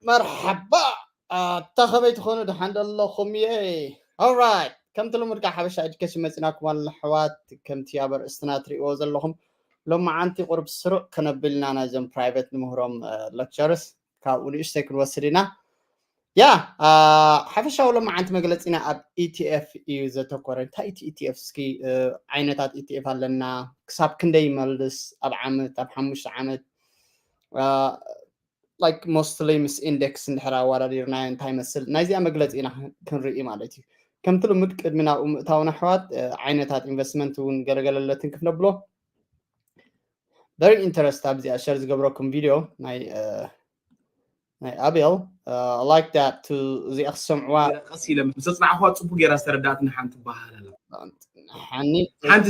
መርሓባ። ኣታ ከመይ ትኾኑ? ደሓን ዶ ኣለኹም? የይ። Alright፣ ከምቲ ልሙድ ካብ ሓበሻ ኤጁኬሽን መፂናኩም ኣለና ኣሕዋት። ከምቲ ኣብ ኣርእስትና ትሪእዎ ዘለኹም፣ ሎማዓንቲ ቁሩብ ስሩዕ ከነብልና ናይዞም ፕራይቬት ንምህሮም ሌክቸርስ ካብኡ ንእሽተይ ክንወስድ ኢና። ያ፣ ሓፈሻዊ ሎማዓንቲ መግለፂና ኣብ ኢቲኤፍ እዩ ዘተኮረ። እንታይ እቲ ኢቲኤፍ? እስኪ ዓይነታት ኢቲኤፍ ኣለና፣ ክሳብ ክንደይ ይመልስ ኣብ ዓመት፣ ኣብ ሓሙሽተ ዓመት፣ like mostly ምስ ኢንዴክስ እንድሕር ኣወዳዲርናዮ እንታይ ይመስል፣ ናይዚኣ መግለፂ ኢና ክንርኢ ማለት እዩ። ከምቲ ልሙድ ቅድሚ ናብኡ ምእታውን ኣሕዋት፣ ዓይነታት ኢንቨስትመንት እውን ገለገለለትን ክፍነብሎ። Very interest ኣብዚኣ ሸር ዝገብረኩም ቪድዮ ናይ ናይ ኣቤል። Like that to እዚኣ ክሰምዕዋ። ቀስ ኢለ ምስ ኣጽናዕኳ ጽቡቅ ጌራ ዝተረዳእትኒ ሓንቲ በሃል ኣላ። ሓኒ ሓንቲ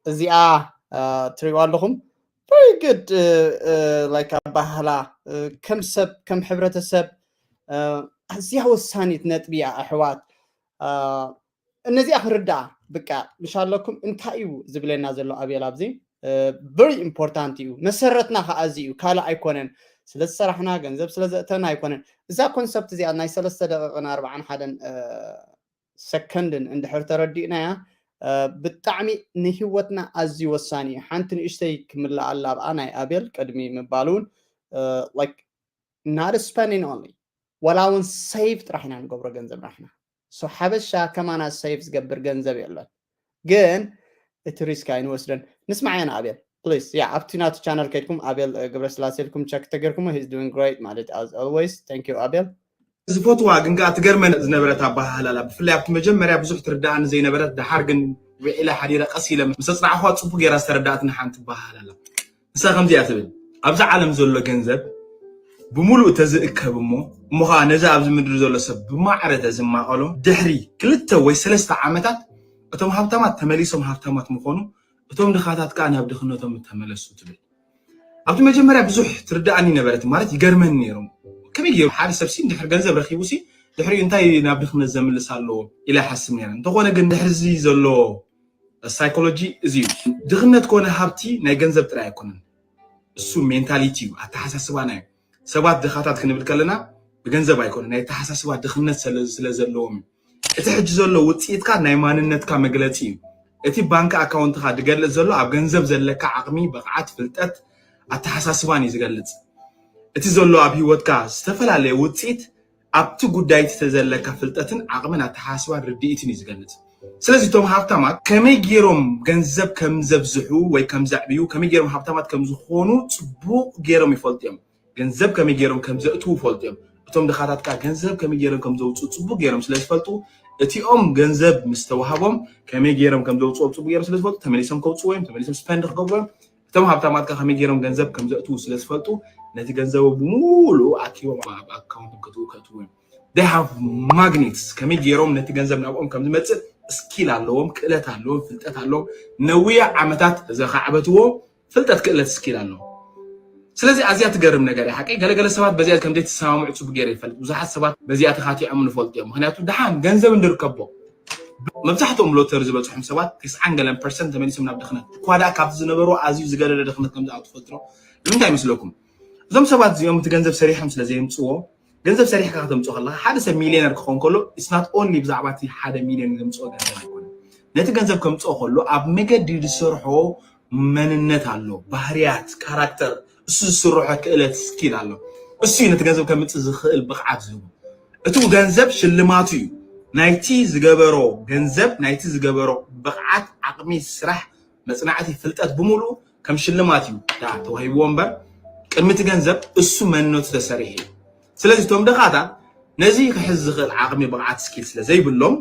እዚኣ ትሪእዋ ኣለኹም። Very good። Like ኣባህላ ከም ሰብ ከም ሕብረተሰብ ኣዝያ ወሳኒት ነጥቢ እያ ኣሕዋት። እነዚኣ ክርዳኣ ብቃ ምሽ ኣለኩም። እንታይ እዩ ዝብለና ዘሎ ኣቤል ኣብዚ? Very important እዩ። መሰረትና ከዓ እዚ እዩ፣ ካልእ ኣይኮነን። ስለ ዝሰራሕና ገንዘብ ስለ ዘእተና ኣይኮነን። እዛ ኮንሰፕት እዚኣ ናይ ሰለስተ ደቂቕን ኣርባዓን ሓደን ሰከንድን እንድሕር ተረዲእናያ ብጣዕሚ ንህይወትና ኣዝዩ ወሳኒ እዩ። ሓንቲ ንእሽተይ ክምልኣላ ኣብኣ ናይ ኣቤል ቅድሚ ምባል እውን like not spending only፣ ዋላ እውን ሴቭ ጥራሕ ኢና ንገብሮ ገንዘብ ራሕና። So ሓበሻ ከማና ሴቭ ዝገብር ገንዘብ የለን፣ ግን እቲ ሪስክ ኣይንወስደን። ንስማዕ ኢና ኣቤል ፕሊስ። ያ ኣብቲ ናቱ ቻነል ከይድኩም ኣቤል ገብረስላሴ ኢልኩም ቸክ ተገርኩም he's doing great ማለት as always። Thank you ኣቤል። ዝፈትዋ ግን ከዓ ትገርመን ዝነበረት ኣባሃህላላ ብፍላይ ኣብቲ መጀመርያ ብዙሕ ትርዳእኒ ዘይነበረት ድሓር ግን ውዒለ ሓዲረ ቀስ ኢለ ምስ ኣፅናዕኳ ፅቡቅ ጌራ ዝተረዳእትኒ ሓንቲ ኣባሃህላላ። ንሳ ከምዚኣ ትብል፣ ኣብዛ ዓለም ዘሎ ገንዘብ ብምሉእ ተዝእከብ እሞ እሞ ከዓ ነዚ ኣብዚ ምድሪ ዘሎ ሰብ ብማዕረ ተዝማቐሎ ድሕሪ ክልተ ወይ ሰለስተ ዓመታት እቶም ሃብታማት ተመሊሶም ሃብታማት ምኾኑ፣ እቶም ድኻታት ከዓ ናብ ድኽነቶም ተመለሱ ትብል። ኣብቲ መጀመርያ ብዙሕ ትርዳእኒ ነበረት ማለት ይገርመኒ ነይሮም። ከመይ ገይሩ ሓደ ሰብ ሲ እንድሕር ገንዘብ ረኪቡ ሲ ድሕሪኡ እንታይ ናብ ድኽነት ዘምልስ ኣለዎ ኢለ ይሓስብ ነይረ። እንተኾነ ግን ድሕሪ እዚ ዘሎ ሳይኮሎጂ እዚ እዩ። ድኽነት ኮነ ሃብቲ ናይ ገንዘብ ጥራይ ኣይኮነን። እሱ ሜንታሊቲ እዩ፣ ኣተሓሳስባና እዩ። ሰባት ድኻታት ክንብል ከለና ብገንዘብ ኣይኮነን፣ ናይ ኣተሓሳስባ ድኽነት ስለ ዘለዎም እዩ። እቲ ሕጂ ዘሎ ውፅኢትካ ናይ ማንነትካ መግለፂ እዩ። እቲ ባንክ ኣካውንትካ ዝገልፅ ዘሎ ኣብ ገንዘብ ዘለካ ዓቕሚ፣ ብቕዓት፣ ፍልጠት፣ ኣተሓሳስባን እዩ ዝገልፅ። እቲ ዘሎ ኣብ ህይወትካ ዝተፈላለየ ውፅኢት ኣብቲ ጉዳይ እቲ ዘለካ ፍልጠትን ዓቕምን ኣተሓሳስባን ርድኢትን እዩ ዝገልፅ። ስለዚ እቶም ሃብታማት ከመይ ገይሮም ገንዘብ ከም ዘብዝሑ ወይ ከም ዘዕብዩ፣ ከመይ ገይሮም ሃብታማት ከም ዝኾኑ ፅቡቕ ገይሮም ይፈልጡ እዮም። ገንዘብ ከመይ ገይሮም ከም ዘእትዉ ይፈልጡ እዮም። እቶም ድኻታት ከዓ ገንዘብ ከመይ ገይሮም ከም ዘውፅኡ ፅቡቕ ገይሮም ስለ ዝፈልጡ፣ እቲኦም ገንዘብ ምስ ተዋህቦም ከመይ ገይሮም ከም ዘውፅኦም ፅቡቕ ገይሮም ስለ ዝፈልጡ፣ ተመሊሶም ከውፅዎ እዮም፣ ተመሊሶም ስፐንድ ክገብሩ እዮም። እቶም ሃብታማት ከዓ ከመይ ገይሮም ገንዘብ ከም ዘእትዉ ስለ ዝፈልጡ፣ ነቲ ገንዘብ ብምሉኡ ኣኪቦም ኣብ ኣካውንቶም ከእትዉ ከእትዉ እዮም። They have magnets። ከመይ ገይሮም ነቲ ገንዘብ ናብኦም ከም ዝመፅእ ስኪል ኣለዎም፣ ክእለት ኣለዎም፣ ፍልጠት ኣለዎም። ነዊሕ ዓመታት ዘኻዕበትዎ ፍልጠት፣ ክእለት፣ ስኪል ኣለዎም። ስለዚ ኣዝያ ትገርም ነገር እያ ሓቀይ። ገለገለ ሰባት በዚኣ ከም ዘይተሰማምዑ ፅቡቅ ገይረ ይፈልጥ። ብዙሓት ሰባት በዚኣ ተኻቲዖም ንፈልጡ እዮም። ምክንያቱ ደሓን ገንዘብ እንድርከቦ መብዛሕትኦም ሎተሪ ዝበፅሖም ሰባት ተስዓን ገለን ፐርሰንት ተመሊሶም ናብ ድኽነት፣ እኳ ደኣ ካብቲ ዝነበሩ ኣዝዩ ዝገደደ ድኽነት ከም ዝኣቱ ትፈልጡ ዶ? ንምንታይ ይመስለኩም? እዞም ሰባት እዚኦም እቲ ገንዘብ ሰሪሖም ስለ ዘየምፅዎ፣ ገንዘብ ሰሪሕካ ከተምፅኦ ከለካ፣ ሓደ ሰብ ሚልዮነር ክኾን ከሎ it's not only ብዛዕባ እቲ ሓደ ሚልዮን ዘምፅኦ ገንዘብ ኣይኮነን። ነቲ ገንዘብ ከምፅኦ ከሎ ኣብ መገዲ ዝሰርሖ መንነት ኣሎ፣ ባህርያት፣ ካራክተር፣ እሱ ዝስርሖ ክእለት ስኪል ኣሎ። እሱ እዩ ነቲ ገንዘብ ከምፅእ ዝኽእል ብቕዓት ዝህቦ። እቲ ገንዘብ ሽልማቱ እዩ። ናይቲ ዝገበሮ ገንዘብ፣ ናይቲ ዝገበሮ ብቕዓት፣ ዓቕሚ፣ ስራሕ፣ መፅናዕቲ፣ ፍልጠት ብምሉኡ ከም ሽልማት እዩ ደኣ ተዋሂብዎ እምበር፣ ቅድሚ እቲ ገንዘብ እሱ መንነቱ ተሰሪሑ እዩ። ስለዚ እቶም ድኻታት ነዚ ክሕዝ ዝኽእል ዓቕሚ፣ ብቕዓት፣ ስኪል ስለ ዘይብሎም፣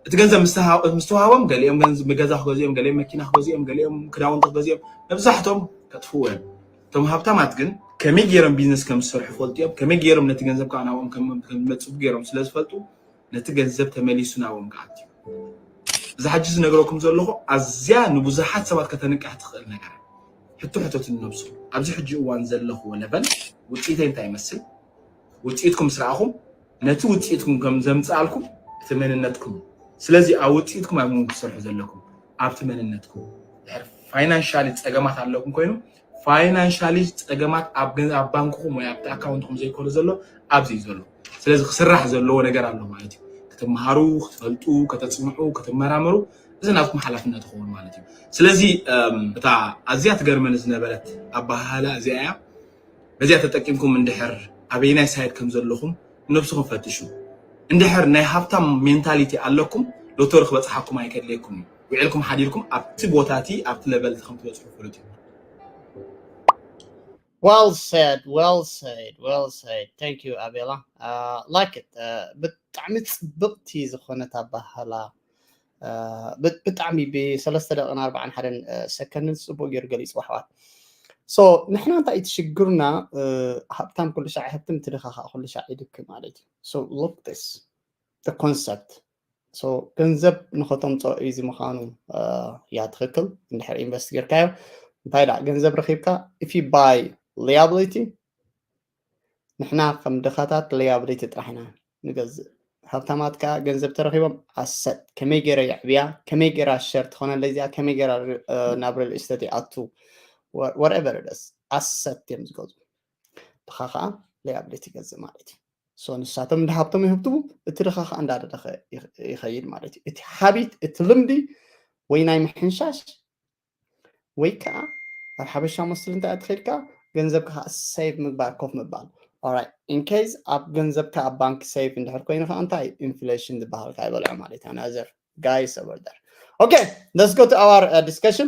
እቲ ገንዘብ ምስ ተሃ-፣ ምስ ተዋህቦም፣ ገሊኦም ገንዘብ፣ ገዛ ክገዝኡ እዮም፣ ገሊኦም መኪና ክገዝኡ እዮም፣ ገሊኦም ክዳውንቲ ክገዝኡ እዮም፣ መብዛሕቶም ከጥፍኡ እዮም። እቶም ሃብታማት ግን ከመይ ገይሮም ቢዝነስ ከም ዝሰርሑ ይፈልጡ እዮም፣ ከመይ ገይሮም ነቲ ገንዘብ ከዓ ናብኦም ከም ከም ዝመፅእ ገይሮም ስለ ዝፈልጡ፣ ነቲ ገንዘብ ተመሊሱ ናብኦም ክኣቱ እዩ። እዛ ሕጂ ዝነግረኩም ዘለኹ ኣዝያ ንብዙሓት ሰባት ከተንቅሕ ትኽእል ነገር እያ። ሕቶ ሕተቱ ንነብስኹም፣ ኣብዚ ሕጂ እዋን ዘለኽዎ ለቨል ውፅኢተይ እንታይ ይመስል? ውፅኢትኩም ምስ ረኣኹም፣ ነቲ ውፅኢትኩም ከም ዘምፅኣልኩም እቲ መንነትኩም እዩ። ስለዚ ኣብ ውፅኢትኩም ኣብ ትሰርሑ ዘለኩም ኣብቲ መንነትኩም። ድሕር ፋይናንሻሊ ፀገማት ኣለኩም ኮይኑ፣ ፋይናንሻሊ ጸገማት ኣብ ገ- ኣብ ባንክኹም ወይ ኣብቲ ኣካውንትኹም ዘይኮነ ዘሎ ኣብዚ እዩ ዘሎ። ስለዚ ክስራሕ ዘለዎ ነገር ኣሎ ማለት እዩ። ክትመሃሩ፣ ክትፈልጡ፣ ከተጽንዑ፣ ክትመራመሩ፣ እዚ ናትኩም ሓላፍነት ይኸውን ማለት እዩ። ስለዚ እም፣ እታ ኣዝያ ትገርመኒ ዝነበረት ኣበሃህላ እዚኣ እያ። በዚኣ ተጠቂምኩም እንድሕር ኣበየናይ ሳይድ ከም ዘለኹም ነብስኹም ፈትሹ። እንድሕር ናይ ሃብታም ሜንታሊቲ ኣለኩም፣ ሎተሪ ክበጽሓኩም ኣይከድልየኩም እዩ። ውዒልኩም ሓዲርኩም ኣብቲ ቦታ እቲ ኣብቲ ለቨል እቲ ከም ትበጽሑ ፍሉጥ እዩ። Well said, well said, well said. Thank you, Abela. Uh, like it. Uh, ብጣዕሚ ጽብቕቲ ዝኾነት ኣባህላ ብጣዕሚ ብሰለስተ ደቂን ኣርባዓን ሓደን ሰከንድን ጽቡቅ ገይሩ ገሊጽ ኣሕዋት። So ንሕና እንታይ እቲ ሽግርና? ሃብታም ኩሉ ሻዕ ሃብትም ትድኻ ከዓ ኩሉ ሻዕ ይድክ ማለት እዩ። So look this the concept. So ገንዘብ ንኸተምፅኦ ኢዚ ምዃኑ ያ ትኽክል። እንድሕር ኢንቨስት ጌርካዮ እንታይ ዳ ገንዘብ ረኺብካ? If you buy liability ንሕና ከም ድኻታት liability ጥራሕ ኢና ንገዝእ። ሃብታማት ከዓ ገንዘብ ተረኺቦም ኣሰት ከመይ ገይረ የዕብያ፣ ከመይ ገይራ ሸር ትኾነለይ እዚኣ፣ ከመይ ገይራ ናብ ሪል ስቴት ይኣቱ፣ whatever it is ኣሰት እዮም ዝገዝኡ። ድኻ ከዓ liability ይገዝእ ማለት እዩ። So ንሳቶም እንዳ ሃብቶም ይህብትቡ፣ እቲ ድኻ ከዓ እንዳደደኸ ይኸይድ ማለት እዩ። እቲ ሃቢት እቲ ልምዲ ወይ ናይ ምሕንሻሽ ወይ ከዓ ኣብ ሓበሻ መስል እንታይ ኣትኸድካ ገንዘብካ ከዓ ሴቭ ምግባር ኮፍ ምባል። Alright, in case ኣብ ገንዘብካ ኣብ ባንክ ሴቭ እንድሕር ኮይኑ ከዓ እንታይ ኢንፍሌሽን ዝበሃል ከዓ ይበልዖ ማለት እዩ። Another guys over there. Okay, let's go to our uh, discussion.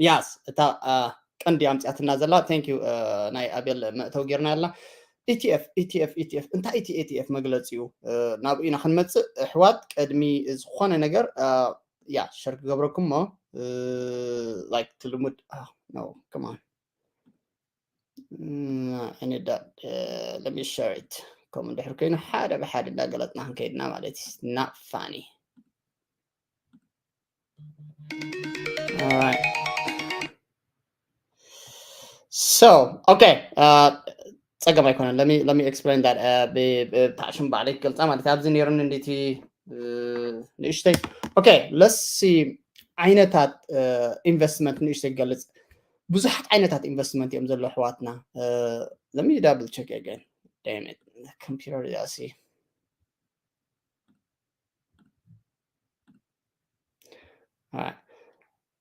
Yes, እታ uh, ቀንዲ ኣምፅኣትና ዘላ thank you uh, ናይ ኣቤል መእተው ጌርና ያላ ኢቲኤፍ ኢቲኤፍ ኢቲኤፍ እንታይ እቲ ኢቲኤፍ መግለፂኡ ናብኡ ኢና ክንመፅእ ኣሕዋት። ቀድሚ ዝኾነ ነገር ያ ሸር ክገብረኩም ሞ like ትልሙድ no come on and that let me share it ከምኡ እንድሕር ኮይኑ ሓደ ብሓደ እንዳገለፅና ክንከይድና ማለት እዩ። Not funny. Alright. So okay, uh, ፀገም ኣይኮነን። Let me let me explain that ብታሽም ባዕለይ ክገልፃ ማለት ኣብዚ ነይሩኒ እንዲቲ ንእሽተይ። Okay, let's see. ዓይነታት ኢንቨስትመንት ንእሽተይ ክገልፅ። ብዙሓት ዓይነታት ኢንቨስትመንት እዮም ዘሎ ኣሕዋትና። Let me double check again. Damn it, computer ያሲ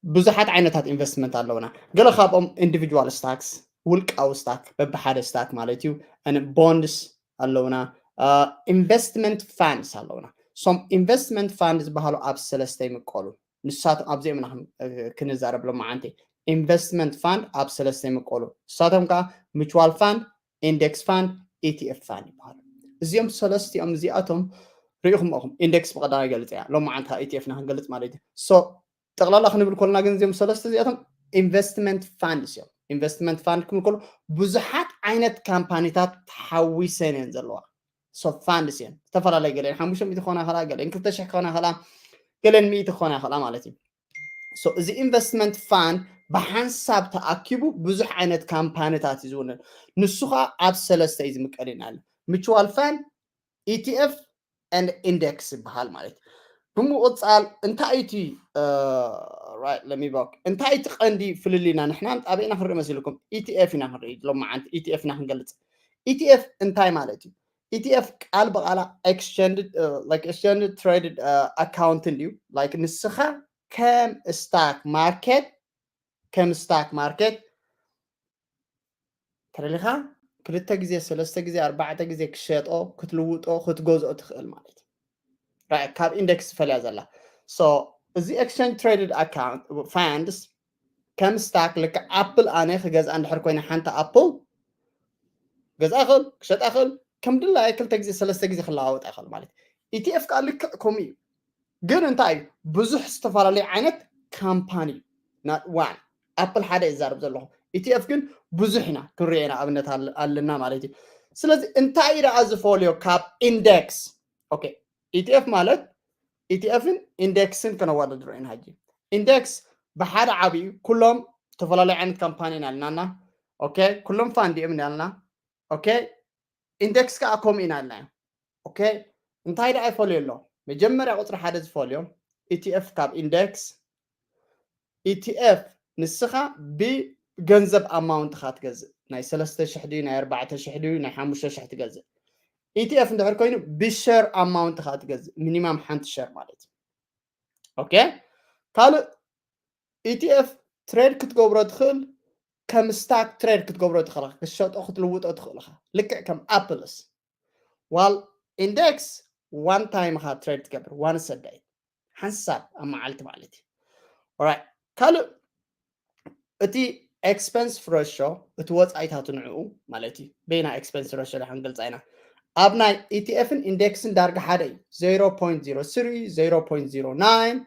ብዙሓት ዓይነታት ኢንቨስትመንት ኣለውና። ገለ ካብኦም ኢንዲቪጁዋል ስታክስ፣ ውልቃዊ ስታክ በብሓደ ስታክ ማለት እዩ። ቦንድስ ኣለውና። ኢንቨስትመንት ፋንድስ ኣለውና። ሶም ኢንቨስትመንት ፋንድ ዝበሃሉ ኣብ ሰለስተ ይምቀሉ። ንሳቶም ኣብዚኦም ኢና ክንዛረብ ሎማዓንቲ። ኢንቨስትመንት ፋንድ ኣብ ሰለስተ ይምቀሉ። ንሳቶም ከዓ ሚቹዋል ፋንድ፣ ኢንዴክስ ፋንድ፣ ኢቲኤፍ ፋንድ ይበሃሉ። እዚኦም ሰለስቲኦም እዚኣቶም ሪኢኹም ኢኹም። ኢንዴክስ ብቐዳማይ ገልፅ እያ። ሎማዓንቲ ከዓ ኢቲኤፍ ኢና ክንገልፅ ማለት እዩ። So ጠቕላላ ክንብል ከለና ግን እዚኦም ሰለስተ እዚኣቶም ኢንቨስትመንት ፋንድስ እዮም። ኢንቨስትመንት ፋንድ ክንብል ከሎ ብዙሓት ዓይነት ካምፓኒታት ተሓዊሰን እየን ዘለዋ። So ፋንድስ እየን ዝተፈላለየ፣ ገለን ሓሙሽተ ሚእቲ ክኾና ይኽእላ፣ ገለን ክልተ ሽሕ ክኾና ይኽእላ፣ ገለን ሚእቲ ክኾና ይኽእላ ማለት እዩ። So እዚ ኢንቨስትመንት ፋንድ ብሓንሳብ ተኣኪቡ ብዙሕ ዓይነት ካምፓኒታት እዩ ዝውንን። ንሱ ከዓ ኣብ ሰለስተ እዩ ዝምቀል ኢና። ሚቹዋል ፋንድ፣ ኢቲኤፍ ኤንድ ኢንዴክስ ይበሃል ማለት እዩ። ብምቕፃል እንታይ እቲ እንታይ እቲ ቀንዲ ፍልልይና? ንሕና ኣበይ ኢና ክንርኢ መሲልኩም? ኢቲኤፍ ኢና ክንርኢ። ሎማዓንቲ ኢቲኤፍ ኢና ክንገልፅ። ኢቲኤፍ እንታይ ማለት እዩ? ኢቲኤፍ ቃል ብቓላ ኤክስቼንጅ ትሬድድ ኣካውንት እንድዩ። ላይክ ንስኻ ከም ስታክ ማርኬት ከም ስታክ ማርኬት ተደሊኻ ክልተ ግዜ ሰለስተ ግዜ ኣርባዕተ ግዜ ክሸጦ ክትልውጦ ክትገዝኦ ትኽእል ማለት እዩ። ካብ ኢንደክስ ዝፈልያ ዘላ። So እዚ ኤክስቼንጅ ትሬድድ ኣካውንት ፋንድስ ከም ስታክ ልክዕ ኣፕል ኣነ ክገዝኣ እንድሕር ኮይነ ሓንቲ ኣፕል ገዝኣ ክእል ክሸጣ ክእል ከም ድላየ ክልተ ግዜ ሰለስተ ግዜ ክለዋወጣ ክእል ማለት። ኢቲኤፍ ከዓ ልክዕ ከምኡ እዩ። ግን እንታይ እዩ ብዙሕ ዝተፈላለዩ ዓይነት ካምፓኒ ዋን ኣፕል ሓደ ይዛረብ ዘለኹ። ኢቲኤፍ ግን ብዙሕ ኢና ክንሪኦ ኢና ኣብነት ኣለና ማለት እዩ። ስለዚ እንታይ ደኣ ዝፈልዮ ካብ ኢንደክስ? ኦኬ፣ ኢቲኤፍ ማለት ኢቲኤፍን ኢንደክስን ከነወዳድሮ ኢና ሕጂ። ኢንደክስ ብሓደ ዓብዩ ኩሎም ዝተፈላለዩ ዓይነት ካምፓኒ ኢና ኣለናና። ኦኬ፣ ኩሎም ፋንድ እዮም ኣለና። ኦኬ፣ ኢንደክስ ከዓ ከምኡ ኢና ኣለናዮ። ኦኬ፣ እንታይ ደኣ ይፈልዮ ኣሎ? መጀመርያ ቁፅሪ ሓደ ዝፈልዮ ኢቲኤፍ ካብ ኢንደክስ። ኢቲኤፍ ንስኻ ብ ገንዘብ ኣማውንት ካ ትገዝእ። ናይ ሰለስተ ሽሕ ድዩ፣ ናይ ኣርባዕተ ሽሕ ድዩ፣ ናይ ሓሙሽተ ሽሕ ትገዝእ። ኢቲኤፍ እንድሕር ኮይኑ ብሸር ኣማውንት ካ ትገዝእ፣ ሚኒማም ሓንቲ ሸር ማለት እዩ። ኦኬ። ካልእ ኢቲኤፍ ትሬድ ክትገብሮ ትኽእል፣ ከም ስታክ ትሬድ ክትገብሮ ትኽእል፣ ክትሸጦ ክትልውጦ ትኽእል ኢኻ። ልክዕ ከም ኣፕልስ ዋል ኢንዴክስ ዋን ታይም ኢኻ ትሬድ ትገብር፣ ዋን ሰዳይ ሓንሳብ ኣብ መዓልቲ ማለት እዩ። ኦራይት። ካልእ እቲ ኤክስፐንስ ሬሾ፣ እቲ ወፃኢታቱ ንዕኡ ማለት እዩ። በይና ኤክስፐንስ ሬሾ ዳ ክንገልፃ ኢና። ኣብ ናይ ኢቲኤፍን ኢንዴክስን ዳርጋ ሓደ እዩ። ዜሮ ፖይንት ዜሮ ስሪ፣ ዜሮ ፖይንት ዜሮ ናይን፣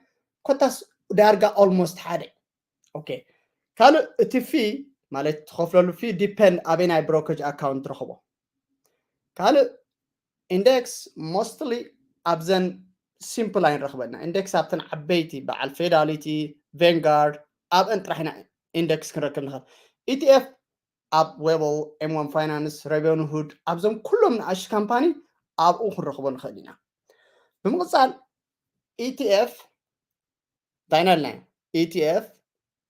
ኮታስ ዳርጋ ኦልሞስት ሓደ እዩ። ኦኬ። ካልእ እቲ ፊ ማለት ትኸፍለሉ ፊ ዲፐንድ ኣበይ ናይ ብሮከጅ ኣካውንት ትረኽቦ። ካልእ ኢንዴክስ ሞስትሊ ኣብዘን ሲምፕል ኣይንረኽበና። ኢንዴክስ ኣብተን ዓበይቲ በዓል ፌዳሊቲ፣ ቬንጋርድ ኣብአን ጥራሕ ኢና ኢንዴክስ ክንረክብ ንኽእል። ኢቲኤፍ ኣብ ዌብል፣ ኤም ዋን ፋይናንስ፣ ሬቨንሁድ ኣብዞም ኩሎም ንኣሽ ካምፓኒ ኣብኡ ክንረኽቦ ንኽእል ኢና። ብምቕፃል ኢቲኤፍ እንታይ ኢና ኢልናዮ? ኢቲኤፍ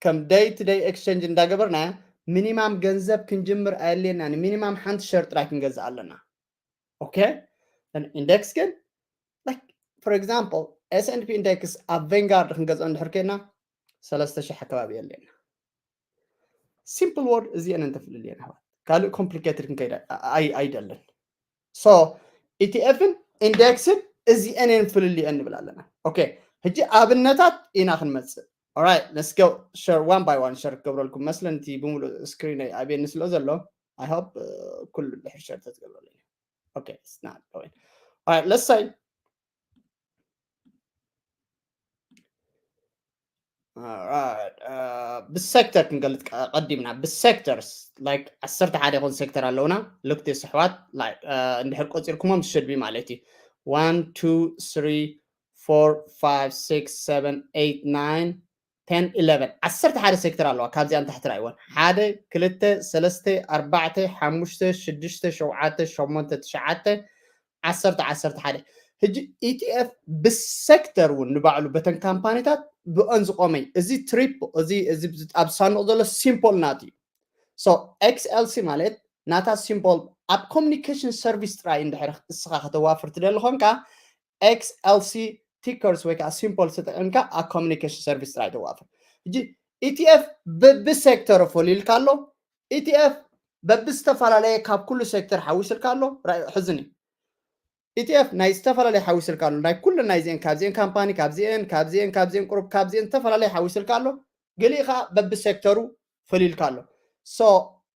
ከም ደይ ቱ ደይ ኤክስቸንጅ እንዳገበርና ሚኒማም ገንዘብ ክንጅምር ኣየድልየናን። ሚኒማም ሓንቲ ሸር ጥራይ ክንገዝእ ኣለና። ኦኬ። ኢንዴክስ ግን ላይክ ፎር ኤግዛምፕል ኤስ ኤንድ ፒ ኢንዴክስ ኣብ ቬንጋርድ ክንገዝኦ እንድሕር ኮይና ሰለስተ ሽሕ ኣከባቢ የድልየና። ሲምፕል ወርድ እዚአን እንተፍልልየን ኣሕዋት፣ ካልእ ኮምፕሊኬትድ ክንከይድ ኣይ- ኣይደልን። ሶ ኢቲኤፍን ኢንዴክስን እዚአን እየን ፍልልየን ንብል ኣለና። ኦኬ። ሕጂ ኣብነታት ኢና ክንመፅእ። Alright, let's go. Share one by one share ክገብረልኩም መስለን፣ እቲ ብምሉእ ስክሪነይ ኣብየኒ ስለ ዘሎ I hope ኩሉ ድሕር ሸር ተትገብረለይ። Okay, it's not going. Alright, let's say. Alright, ብሴክተር ክንገልፅ ቀ- ቀዲምና ብሴክተርስ ላይክ ዓሰርተ ሓደ ይኾን ሴክተር ኣለውና። ልክቲ ስሕዋት ላይክ እንድሕር ቆፂርኩሞም should be ማለት እዩ። One, two, three, four, five, six, seven, eight, nine, ten, eleven፣ ዓሰርተ ሓደ ሴክተር ኣለዋ። ካብዚኣን ታሕቲ ራእይወን ሓደ፣ ክልተ፣ ሰለስተ፣ ኣርባዕተ፣ ሓሙሽተ፣ ሽዱሽተ፣ ሸውዓተ፣ ሸሞንተ፣ ትሽዓተ፣ ዓሰርተ፣ ዓሰርተ ሓደ። ሕጂ ኢቲኤፍ ብሴክተር እውን ንባዕሉ በተን ካምፓኒታት ብኦን ዝቆመይ እዚ ትሪፕ እዚ እዚ ኣብ ሳንዱቕ ዘሎ ሲምፖል ናት እዩ። So ኤክስኤልሲ ማለት ናታ ሲምፖል ኣብ ኮሚኒኬሽን ሰርቪስ ጥራይ እንድሕር እስኻ ከተዋፍር ትደሊ ኮንካ ኤክስኤልሲ ቲከርስ ወይ ከዓ ሲምፖል ተጠቂምካ ኣብ ኮሚኒኬሽን ሰርቪስ ጥራይ ተዋፍር። ሕጂ ኢቲኤፍ ብብሴክተር ፈልዩልካ ኣሎ። ኢቲኤፍ በብዝተፈላለየ ካብ ኩሉ ሴክተር ሓዊስልካ ኣሎ። ሕዝኒ ኢቲኤፍ ናይ ዝተፈላለየ ሓዊስልካ ኣሎ። ናይ ኩለን ናይዚአን ካብዚአን ካምፓኒ ካብዚአን ካብዚአን ካብዚአን ቁሩብ ካብዚአን ዝተፈላለየ ሓዊስልካ ኣሎ። ገሊኡ ከዓ በብሴክተሩ ፈልዩልካ ኣሎ። ሶ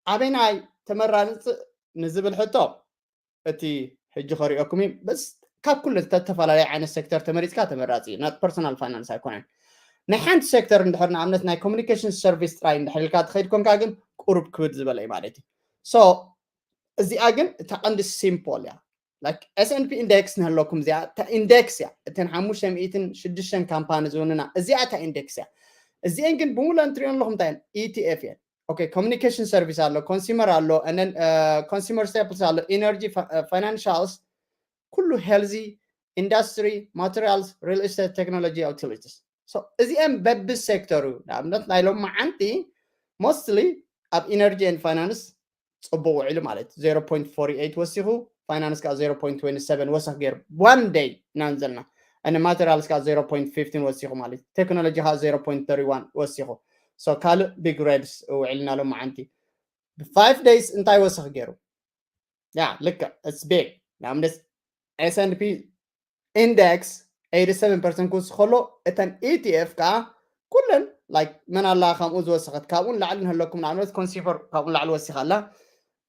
ኣበይናይ ተመራርፅ ንዝብል ሕቶ እቲ ሕጂ ከሪኦኩም እዩ። በስ ካብ ኩሉ ዝተፈላለየ ዓይነት ሴክተር ተመሪፅካ ተመራፂ እዩ። ናት ፐርሰናል ፋይናንስ ኣይኮነን። ናይ ሓንቲ ሴክተር እንድሕር ንኣብነት ናይ ኮሚኒኬሽን ሰርቪስ ጥራይ እንድሕር ኢልካ ትኸይድ ኮንካ ግን ቁሩብ ክብድ ዝበለ እዩ ማለት እዩ። ሶ እዚኣ ግን እታ ቀንዲ ሲምፖል እያ። ላይክ ኤስ ኤንድ ፒ ኢንዴክስ ንህለኩም እዚኣ እታ ኢንዴክስ እያ። እተን ሓሙሽተ ሚእትን ሽዱሽተን ካምፓኒ ዝውንና እዚኣ እታ ኢንዴክስ እያ። እዚአን ግን ብምሉእን ትሪኦን ኣለኹም እንታይ እየን? ኢቲኤፍ እየን። ኦኬ፣ ኮሚኒኬሽን ሰርቪስ ኣሎ፣ ኮንሱመር ኣሎ፣ ኮንሱመር ስቴፕልስ ኣሎ፣ ኢነርጂ፣ ፋይናንሻልስ፣ ኩሉ ሄልዚ፣ ኢንዱስትሪ፣ ማቴሪያልስ፣ ሪል ስቴት፣ ቴክኖሎጂ፣ ዩቲሊቲስ። እዚአን በቢ ሴክተሩ ንኣብነት ናይ ሎማዓንቲ ሞስትሊ ኣብ ኢነርጂ ኤንድ ፋይናንስ ፅቡቅ ውዒሉ ማለት እዩ። ዜሮ ፖይንት ፎርቲ ኤይት ወሲኹ፣ ፋይናንስ ከዓ ዜሮ ፖይንት ትዌንቲ ሰቨን ወሰኽ ገይሩ ዋን ደይ ኢና ንዘልና። እነ ማቴሪያልስ ከዓ ዜሮ ፖይንት ፊፍቲን ወሲኹ ማለት እዩ። ቴክኖሎጂ ከዓ ዜሮ ፖይንት ተርቲ ዋን ወሲኹ። ሶ ካልእ ቢግ ሬድስ ውዒልና ሎማዓንቲ። ብፋይቭ ደይስ እንታይ ወሰኽ ገይሩ? ያ ልክዕ it's big። ንኣብነት ኤስ ኤንድ ፒ ኢንደክስ ኤይቲ ሰቨን ፐርሰንት ክውስኽ ከሎ እተን ኢቲኤፍ ከዓ ኩለን ላይክ መን ኣላ ከምኡ ዝወሰኸት? ካብኡ ንላዕሊ ንህለኩም ንኣብነት ኮንሲፈር ካብኡ ንላዕሊ ወሲኻ ኣላ።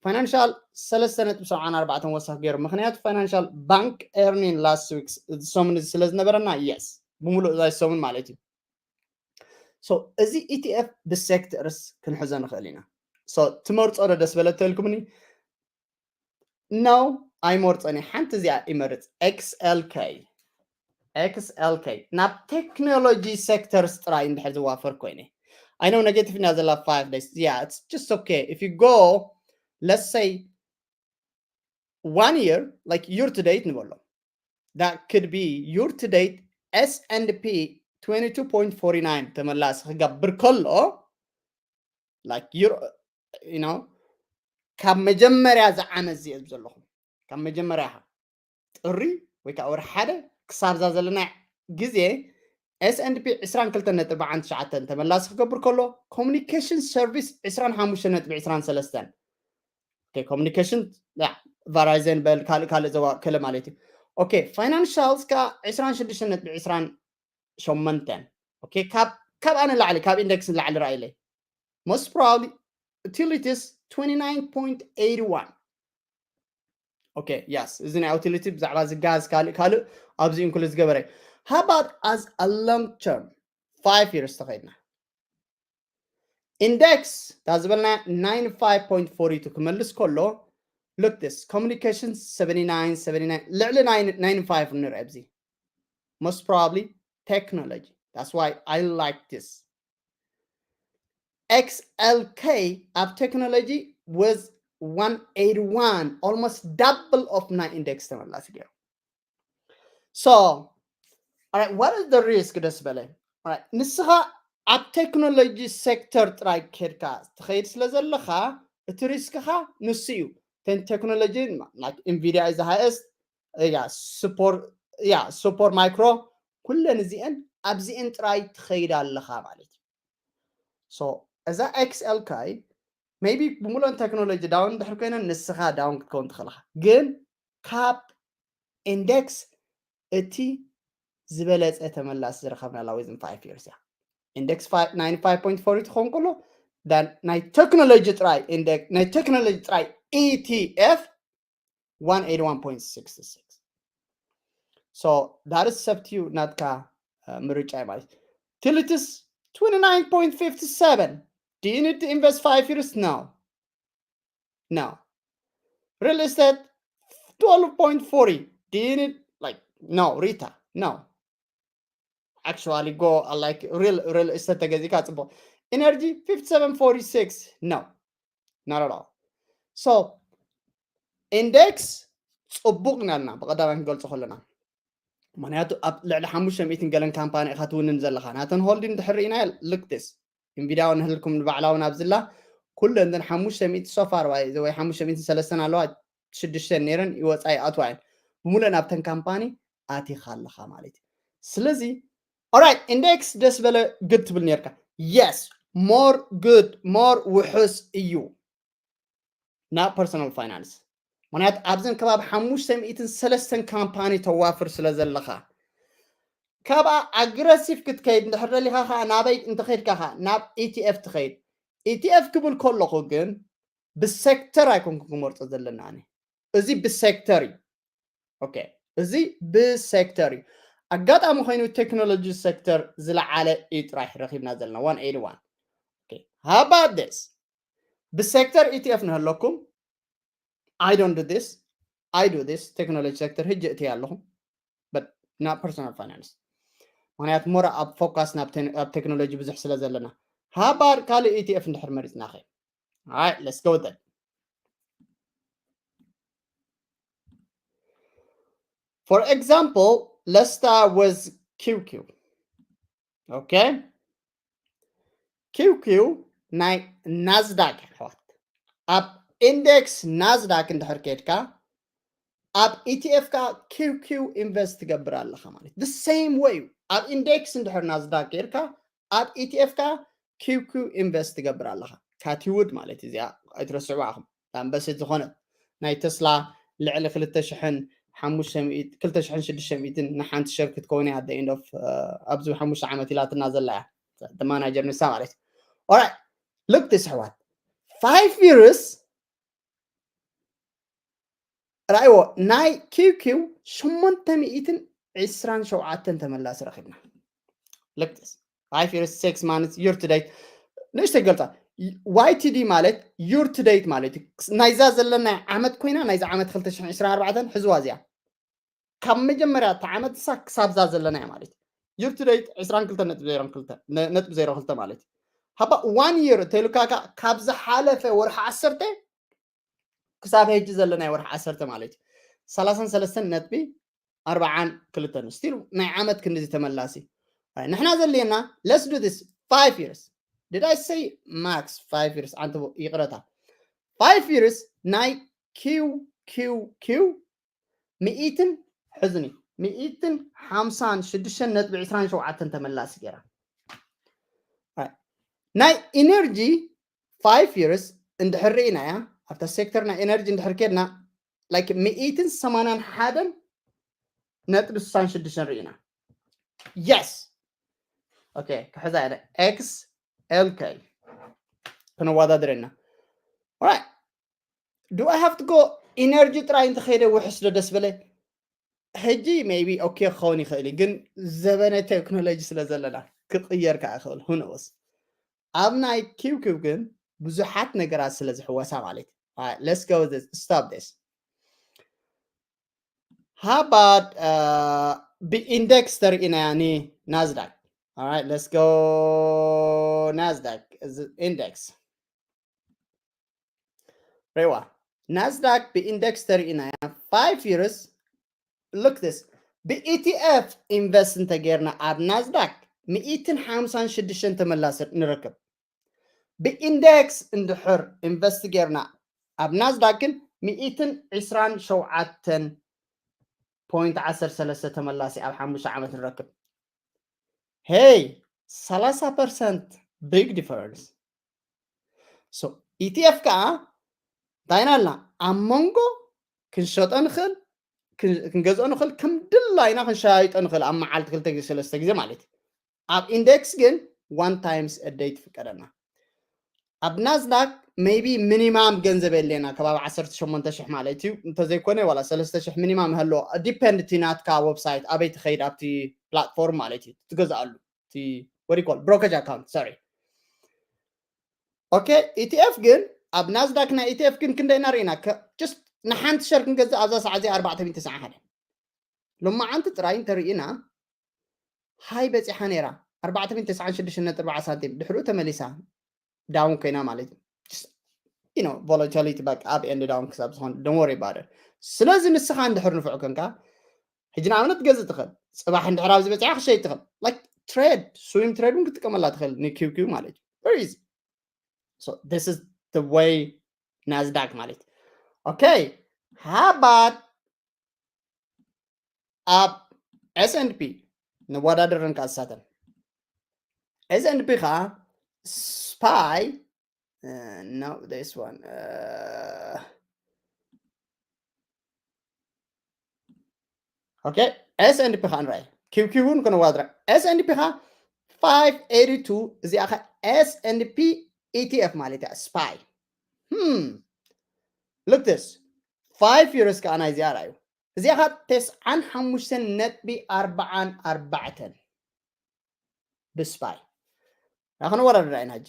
ፋይናንሻል ሰለስተ ነጥቢ ሰብዓን ኣርባዕተን ወሰኽ ገይሩ። ምኽንያቱ ፋይናንሻል ባንክ ኤርኒን ላስት ዊክ እዚ ሰሙን እዚ ስለ ዝነበረና የስ ብምሉእ እዛ ሰሙን ማለት እዩ። ሶ እዚ ኢቲኤፍ ብሴክተርስ ክንሕዞ ንኽእል ኢና። ሶ ትመርጾ ዶ ደስ በለቶ ኢልኩምኒ? ኖ ኣይመርጾን እየ። ሓንቲ እዚኣ ይመርጽ። ኤክስኤልኬ ኤክስኤልኬ ናብ ቴክኖሎጂ ሴክተርስ ጥራይ እንድሕር ዝዋፈር ኮይነ። I know negative ኢና ዘላ five days. Yeah, it's just okay. If you go, let's say, one year, like year to date ንበሎ። That could be year to date S and P twenty-two point forty-nine ተመላሲ ክገብር ከሎ like you you know ካብ መጀመርያ ዝዓመት ዝእብ ዘለኹም ካብ መጀመርያ ጥሪ ወይ ከዓ ወርሒ ሓደ ክሳብ እዛ ዘለና ግዜ S&P ዕስራን ክልተን ነጥቢ ዓን ትሽዓተን ተመላሲ ክገብር ከሎ communication service ዕስራን ሓሙሽተን ነጥቢ ዕስራን ሰለስተን communication Verizon በል ካልእ ካልእ ዘዋክለ ማለት እዩ። Okay financials ከዓ ዕስራን ሽዱሽተን ነጥቢ ዕስራን ሸሞንተን okay ካብ ካብኣ ንላዕሊ ካብ index ንላዕሊ ራእይለይ most probably utilities twenty nine point eight one okay yes እዚ ናይ utility ብዛዕባ ዝጋዝ ካልእ ካልእ ኣብዚ include ዝገበረ how about as a long term five years ተኸይድና index እታ ዝበልና ninety five point four two ክመልስ ከሎ look this communication seventy nine seventy nine ልዕሊ ninety five ንርኢ ኣብዚ most probably technology that's why I like this X L K ኣብ technology was one eighty one almost double of ናይ index ተመላሲ ገይሩ so all right what is the risk ደስ በለ ንስኻ ኣብ technology sector ጥራይ ከድካ ትኸይድ ስለ ዘለኻ እቲ risk ኻ ንሱ እዩ ten technology like Nvidia is the highest yeah super yeah super micro ኩለን እዚአን ኣብዚአን ጥራይ ትኸይድ ኣለኻ ማለት እዩ so እዛ X L K maybe ብምሉኦን technology down ድሕር ኮይነን ንስኻ down ክትከውን ትኽእልኻ ግን ካብ index እቲ ዝበለፀ ተመላሲ ዝረኸብናላ within five years እያ index ninety five point four ትኸውን ከሎ ናይ technology ጥራይ index ናይ technology ጥራይ E T F one eighty one point six six so that is up to you ናትካ ምርጫ ማለት utilities twenty nine point fifty seven do you need to invest five years no no real estate twelve point forty do you need like no Rita no actually go uh, like real real estate ተገዚካ ጽቡቅ energy fifty seven forty six no not at all so index ጽቡቅ ኢና ብቀዳማይ ክንገልጾ ከለና ምክንያቱ ኣብ ልዕሊ ሓሙሽተ ሚእትን ገለን ካምፓኒ ኢኻ ትውንን ዘለኻ ናተን holding ድሕር ኢና look this Nvidia ንህልኩም ንባዕላዊ ናብዝላ ኩለን ዘን ሓሙሽተ ሚእቲ so far ወይ ሓሙሽተ ሚእትን ሰለስተን ኣለዋ ሽዱሽተ ነይረን ይወፃ ይኣትዋ እየን ብምሉእ ናብተን ካምፓኒ ኣቲኻ ኣለኻ ማለት እዩ ስለዚ alright index ደስ በለ good ትብል ነርካ yes more good more ውሑስ እዩ ናብ personal finance ምክንያቱ ኣብዘን ከባቢ ሓሙሽተ ሚእትን ሰለስተን ካምፓኒ ተዋፍር ስለ ዘለኻ ካብኣ aggressive ክትከይድ እንድሕር ደሊኻ ከዓ ናበይ እንተኸይድካ ከዓ ናብ E T F ትኸይድ E T F ክብል ከለኹ ግን ብሴክተር ኣይኮንኩ ክመርፆ ዘለና ኣነ እዚ ብሴክተር እዩ okay እዚ ብሴክተር እዩ ኣጋጣሚ ኮይኑ technology sector ዝለዓለ እዩ ጥራሕ ረኺብና ዘለና one eighty one okay how about this ብሴክተር E T F ንህለኩም I don't do this I do this technology sector ህጂ እትያ ኣለኹ but not personal finance ምክንያቱ more ኣብ focus ናብ technology ብዙሕ ስለ ዘለና how about ካልእ E T F እንድሕር መሪፅና ኸ All right, let's go then. For example, let's start with Q Q. Okay? Q Q ናይ ናዝዳክ ኣሕዋት ኣብ index ናዝዳክ እንድሕር ከድካ ኣብ E T F ካ Q Q invest ትገብር ኣለኻ ማለት the same way ኣብ index እንድሕር ናዝዳክ ከድካ ኣብ E T F ካ Q Q invest ትገብር ኣለኻ ካቲውድ ማለት እዚኣ ኣይትረስዕዋ ኢኹም ኣንበሲት ዝኾነት ናይ ተስላ ልዕሊ ክልተ ሽሕን ሓሙሽተ ሚእቲ ክልተ ሽሕን ሽዱሽተ ሚእትን ንሓንቲ ሸር ክትከውን እያ at the end of ኣብዚ ሓሙሽተ ዓመት ኢላትና ዘላ እያ ማናጀር ንሳ ማለት እዩ ኦራይት ልክ ትስሕዋት five years ራእይዎ ናይ Q Q ሸሞንተ ሚእትን ዕስራን ሸውዓተን ተመላሲ ረኺብና ልክ this five years six months year to date ንእሽተይ ገልፃ Y T D ማለት year to date ማለት እዩ ናይዛ ዘለና ዓመት ኮይና ናይዛ ዓመት ክልተ ሽሕን ዕስራን ኣርባዕተን ሕዝዋ እዚኣ ካብ መጀመርያ እታ ዓመት እሳ ክሳብዛ ዘለና እያ ማለት እዩ year to date ዕስራን ክልተን ነጥቢ ዜሮ ክልተ ማለት እዩ ሃባ one year ተይሉካ ካብ ዝሓለፈ ወርሒ ዓሰርተ ክሳብ ሕጂ ዘለናይ ወርሒ ዓሰርተ ማለት እዩ ሰላሳን ሰለስተን ነጥቢ ኣርባዓን ክልተን still ናይ ዓመት ክንድዚ ተመላሲ ንሕና ዘድልየና let's do this five years Did I say max five years? ኣንተ ይቕረታ። Five years ናይ Q Q Q ሚእትን ሕዝኒ ሚእትን ሓምሳን ሽዱሽተን ነጥቢ ዕስራን ሸውዓተን ተመላሲ ገይራ። ናይ ኢነርጂ five years እንድሕር ርኢናያ ኣብታ ሴክተር ናይ ኢነርጂ እንድሕር ኬድና like ሚእትን ሰማንያን ሓደን ነጥቢ ስሳን ሽዱሽተን ርኢና። Yes. Okay, ክሕዛ ኢለ XLK ክነወዳድር ኢና። Alright. Do I have to go? ኢነርጂ ጥራይ እንተኸይደ ውሕስ ዶ ደስ በለ? ሕጂ maybe okay ክኸውን ይኽእል እዩ፣ ግን ዘበነ ቴክኖሎጂ ስለ ዘለና ክቕየር ከዓ ይኽእል። Who knows? ኣብ ናይ ኪውኪው ግን ብዙሓት ነገራት ስለ ዝሕወሳ ማለት እዩ። Alright, let's go this, stop this. How about uh, ብኢንደክስ ተርእናያ ኒ ናዝዳክ? Alright, let's go ናዝዳክ index. ሬዋ ናዝዳክ ብኢንደክስ ተርእናያ five years. Look this, ብኢቲኤፍ ኢንቨስት እንተጌርና ኣብ ናዝዳክ ሚእትን ሓምሳን ሽዱሽተን ተመላሲ ንረክብ። ብኢንደክስ እንድሕር ኢንቨስት ጌርና ኣብ ናዝዳክ ግን ሚእትን ዕስራን ሸውዓተን ፖይንት ዓሰርተ ሰለስተ ተመላሲ ኣብ ሓሙሽተ ዓመት ንረክብ። Hey, ሰላሳ ፐርሰንት big difference. So ኢቲኤፍ ከዓ እንታይ ኢና ኣልና ኣብ መንጎ ክንሸጦ ንኽእል፣ ክንገዝኦ ንኽእል፣ ከም ድላይና ክንሸያይጦ ንኽእል ኣብ መዓልቲ ክልተ ግዜ ሰለስተ ግዜ ማለት እዩ። ኣብ ኢንደክስ ግን one times a day ትፍቀደና። ኣብ ናዝዳክ maybe ሚኒማም ገንዘብ የለና ከባቢ ዓሰርተ ሸሞንተ ሽሕ ማለት እዩ። እንተዘይኮነ ዋላ ሰለስተ ሽሕ ሚኒማም ይህልዎ። ዲፐንድ እቲ ናትካ ዌብሳይት ኣበይ ትኸይድ ኣብቲ ፕላትፎርም ማለት እዩ ትገዝኣሉ። እቲ what you call brokerage account, sorry. Okay, ኢቲኤፍ ግን ኣብ ናዝዳክ ናይ ኢቲኤፍ ግን ክንደይ ኢና ርኢና? Just ንሓንቲ ሸር ክንገዝእ ኣብዛ ሰዓት እዚኣ ኣርባዕተ ሚእቲ ተስዓን ሓደን። ሎማዓንቲ ጥራይ እንተርኢና ሃይ በፂሓ ነይራ ኣርባዕተ ሚእቲ ተስዓን ሽዱሽተን ነጥቢ ኣርባዓ ሳንቲም፣ ድሕሪኡ ተመሊሳ ዳውን ኮይና ማለት እዩ። You know, volatility back up and down ክሳብ ዝኾን don't worry about it. ስለዚ ንስኻ እንድሕር ንፉዕ ኮንካ ሕጂ ንኣብነት ገዝእ ትኽእል፣ ፅባሕ እንድሕር ኣብዚ በፂሓ ክሸይጥ ትኽእል። Like trade, swing trade እውን ክትጥቀመላ ትኽእል ንኪውኪው ማለት እዩ። Very easy. So this is the way ናዝዳክ ማለት እዩ። Okay, how about ኣብ S and P ንወዳደር ንካሳተን። S and P ከዓ ስፓይ no, this one. Okay, S and P ከዓ ንራይ ኪውኪውን ክንዋድራ። S and P ከዓ five eighty two፣ እዚኣ ከዓ S and P ኢቲኤፍ ማለት እያ። ስፓይ Hmm, look this, five years ከዓ ናይ እዚኣ ራዩ። እዚኣ ከዓ ተስዓን ሓሙሽተን ነጥቢ ኣርባዓን ኣርባዕተን ብስፓይ። ና ክንወዳደራ ኢና ሕጂ።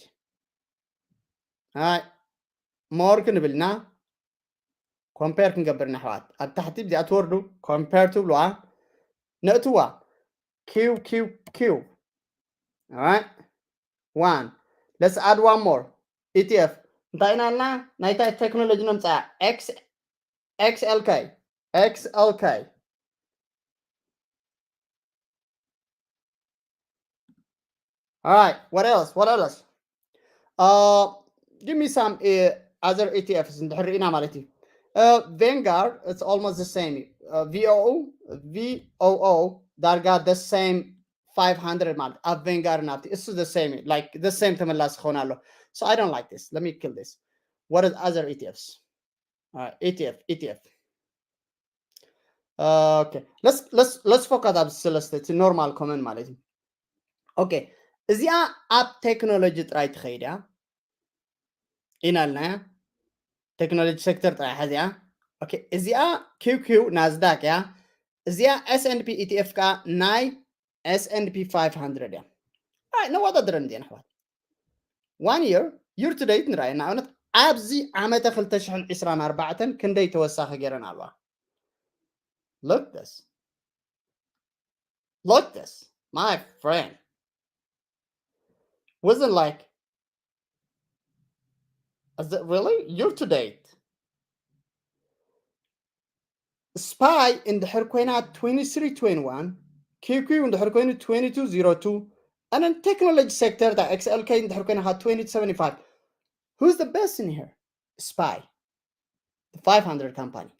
ኣይ ሞር ክንብልና ኮምፔር ክንገብር ኢና ኣሕዋት። ኣብ ታሕቲ ብዚኣ ትወርዱ ኮምፔር ትብልዋ ነእትዋ። Q Q Q. Alright, one. Let's add one more. ኢቲኤፍ እንታይ ኢና ኣልና? ናይታ ቴክኖሎጂ ነምፃያ። X XLK. XLK. All right, what else? What else? Uh, give me some uh, other ኢቲኤፍስ እንድሕር ርኢና ማለት እዩ። Uh, Vanguard, it's almost the same. Uh, V O O, V O O, ዳርጋ the same five hundred ማለት ኣብ ቬንጋርድ ናብቲ እሱ the same, like the same ተመላሲ ክኸውን ኣሎ። So I don't like this. Let me kill this. What are other ኢቲኤፍስ? All right, ኢቲኤፍ፣ ኢቲኤፍ። Okay, let's, let's, let's focus ኣብ ሰለስተ፣ እቲ ኖርማል ኮመን ማለት እዩ። Okay, እዚኣ ኣብ ቴክኖሎጂ ጥራይ ትኸይድ እያ ኢና ኢልናያ። ቴክኖሎጂ ሴክተር ጥራይ እያ እዚኣ። Okay, እዚኣ ኪውኪው ናዝዳክ እያ። እዚኣ S and P ኢቲኤፍ ከዓ ናይ S and P five hundred እያ። ኣይ ነወዳድረን እዚአን ኣሕዋት። One year, year to date ንርኣየ። ንኣብነት ኣብዚ ዓመተ ክልተ ሽሕን ዕስራን ኣርባዕተን ክንደይ ተወሳኺ ገይረን ኣለዋ? Look this. Look this, my friend. Wasn't like, is it really? Year to date. ስፓይ እንድሕር ኮይና twenty-three twenty-one፣ ኪውኪው እንድሕር ኮይኑ twenty-two zero two፣ And then technology sector, that X L K in the Hurricane had twenty to seventy-five. Who's the best in here? Spy. The five hundred company.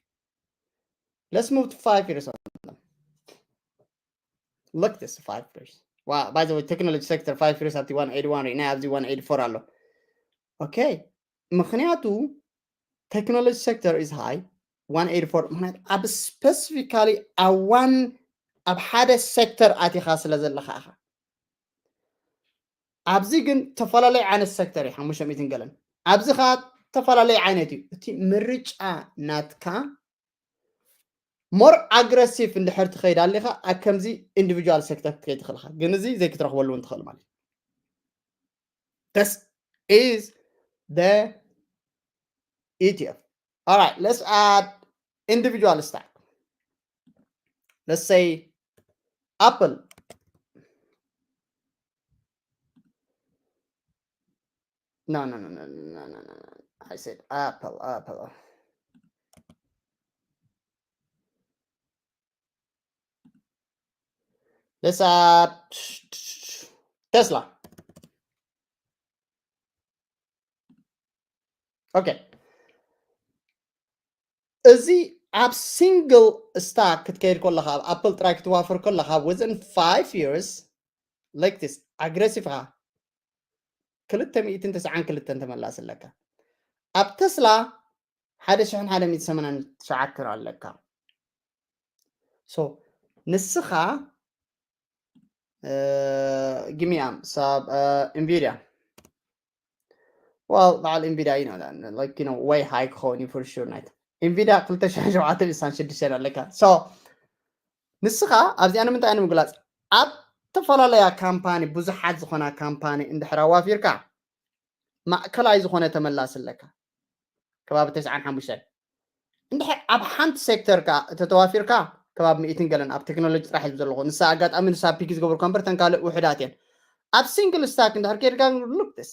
Let's move to five years on them. Look this five years. Wow, by the way, technology sector five years at the one eighty-one right now, at the one eighty-four. Okay. ምኽንያቱ technology sector is high, one eighty-four ምኽንያቱ ኣብ specifically ኣብ one ኣብ ሓደ sector ኣቲኻ ስለ ዘለኻ ኢኻ። ኣብዚ ግን ተፈላለዩ ዓይነት sector እዩ ሓሙሽተ ሚእትን ገለን። ኣብዚ ኸዓ ተፈላለዩ ዓይነት እዩ። እቲ ምርጫ ናትካ more aggressive እንድሕር ትኸይድ ኣሊኻ ኣብ ከምዚ individual sector ክትከይድ ትኽእል ኢኻ። ግን እዚ ዘይክትረኽበሉ እውን ትኽእል ማለት እዩ። This is the E T F. All right, let's add individual stock. Let's say Apple. No, no, no, no, no, no, no, no. I said Apple, Apple. Let's uh, Tesla. Okay. እዚ ኣብ single stock ክትከይድ ከለኻ ኣብ ኣፕል ጥራይ ክትዋፍር ከለኻ within five years like this aggressive ኻ ክልተ ሚእትን ተስዓን ክልተን ተመላሲ ኣለካ። ኣብ ተስላ ሓደ ሽሕን ሓደ ሚእትን ሰማንያን ትሽዓተን ኣለካ። So ንስኻ give me some sub Nvidia. Well, በዓል Nvidia you know that like you know way high ክኸውን እዩ for sure ናይታ Nvidia ክልተ ሽሕን ሸውዓተ ሚእትን ስሳን ሽዱሽተን ኣለካ። So ንስኻ ኣብዚኣ ንምንታይ ንምግላፅ ኣብ ዝተፈላለያ ካምፓኒ ብዙሓት ዝኾና ካምፓኒ እንድሕር ኣዋፊርካ ማእከላይ ዝኾነ ተመላሲ ኣለካ ከባቢ ተስዓን ሓሙሽተን። እንድሕር ኣብ ሓንቲ sector ከኣ እተተዋፊርካ ከባቢ ሚእትን ገለን ኣብ ቴክኖሎጂ ጥራሕ እዩ ዘለኹ። ንሳ ኣጋጣሚ ንሳ pick ዝገበርኩ እምበር ተን ካልእ ውሕዳት እየን። ኣብ single stock እንድሕር ከይድካ look this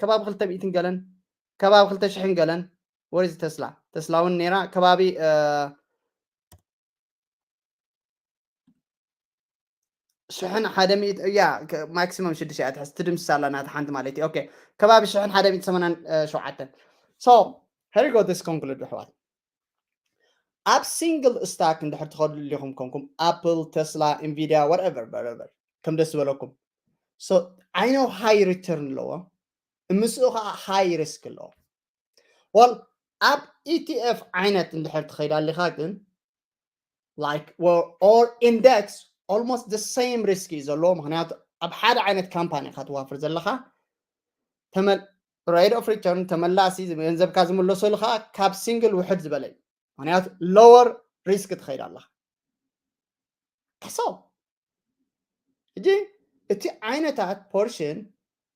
ከባቢ ክልተ ሚእትን ገለን ከባቢ ክልተ ሽሕን ገለን ወርዚ ተስላ ተስላ እውን ነይራ ከባቢ ሽሕን ሓደ ሚእቲ እያ maximum ሽዱሽተ እያ ትሕዝ ትድምስስ ኣላ ናታ ሓንቲ ማለት እዩ okay ከባቢ ሽሕን ሓደ ሚእቲ ሰማንያን ሸውዓተን። So here we go this conclude ኣሕዋት ኣብ single stock እንድሕር ትኸዱ ሊኹም ኮንኩም ኣፕል ተስላ ኢንቪድያ whatever whatever ከም ደስ ዝበለኩም። So I know high return ኣለዎ ምስኡ ከዓ high risk ኣለዎ። Well ኣብ E T F ዓይነት እንድሕር ትኸይድ ኣሊኻ ግን like or index almost the same risk እዩ ዘለዎ ምክንያቱ ኣብ ሓደ ዓይነት ካምፓኒ ኢኻ ትዋፍር ዘለኻ rate of return ተመላሲ ገንዘብካ ዝምለሰሉ ከዓ ካብ single ውሕድ ዝበለ እዩ ምክንያቱ lower risk ትኸይድ ኣለኻ። So ሕጂ እቲ ዓይነታት portion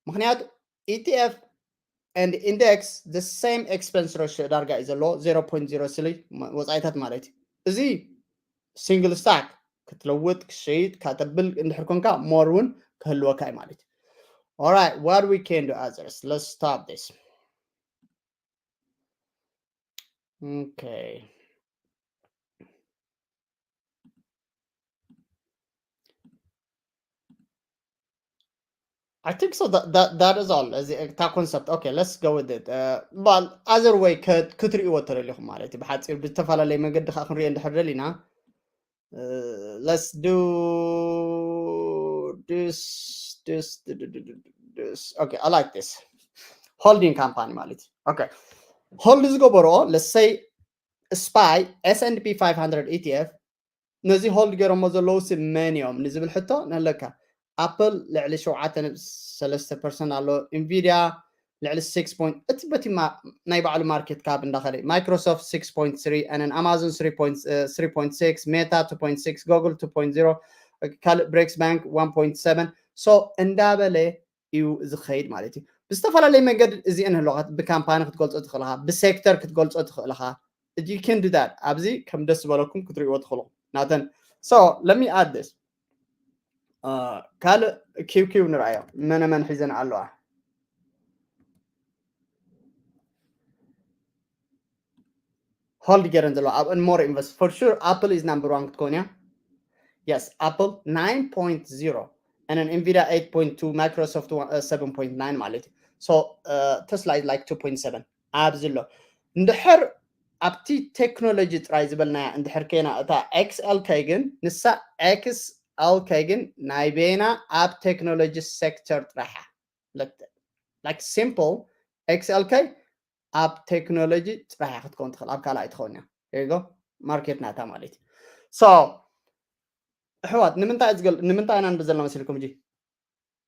ምክንያቱ E T F and index the same expense ratio ዳርጋ እዩ ዘለዎ zero point zero three ወፃኢታት ማለት እዩ። እዚ single stock ክትለውጥ ክሸይጥ ካተብል እንድሕር ኮንካ more እውን ክህልወካ እዩ ማለት እዩ። Alright, what we can do others? Let's stop this. Okay. I think so. That that that is all. እዚ እታ concept. Okay, let's go with it. Well, other way ክትርእይዎ ተደሊኹም ማለት እዩ። ብሓፂር ብዝተፈላለየ መገዲ ከዓ ክንሪኦ እንድሕር ደሊና let's do this this this okay, I like this holding company ማለት እዩ። Okay, hold ዝገበርኦ let's say spy S and P five hundred E T F ነዚ hold ገይሮሞ ዘለዉ ሲ መን እዮም ንዝብል ሕቶ ንህለካ ኣፕል ልዕሊ ሸውዓተ ነጥቢ ሰለስተ ፐርሰንት ኣሎ ኢንቪድያ ልዕሊ six point እቲ በቲ ናይ ባዕሉ market cap እንዳኸደ Microsoft six point three and Amazon three point three point six Meta two point six Google two point zero ካልእ BRICS Bank one point seven so እንዳበለ እዩ ዝኸይድ ማለት እዩ። ብዝተፈላለየ መንገዲ እዚአን ህለኻት ብካምፓኒ ክትገልፆ ትኽእልኻ ብሴክተር ክትገልፆ ትኽእልኻ you can do that ኣብዚ ከም ደስ ዝበለኩም ክትሪእዎ ትኽእሉ ናተን so let me add this ካልእ ኪውኪው ንርኣዮ መነ መን ሒዘን ኣለዋ hold ገይረን ዘለዋ ኣብእን more invest for sure Apple is number one ክትኮን እያ yes Apple nine point zero and then Nvidia eight point two, Microsoft one- uh, seven point nine ማለት እዩ። So uh, Tesla is like two point seven ኣብዚ ኣሎ። እንድሕር ኣብቲ ቴክኖሎጂ ጥራይ ዝበልናያ እንድሕር ከይና፣ እታ XLK ግን ንሳ XLK ግን ናይ ቤና ኣብ ቴክኖሎጂ ሴክተር ጥራሓ። Like simple, XLK ኣብ ቴክኖሎጂ ጥራሕ ክትከውን ትኽእል፣ ኣብ ካልእ ኣይትኸውን እያ። ሪጎ ማርኬት ናታ ማለት እዩ። So ኣሕዋት ንምንታይ ዝገል ንምንታይ ኢና ንብል ዘለና መሲልኩም? ጂ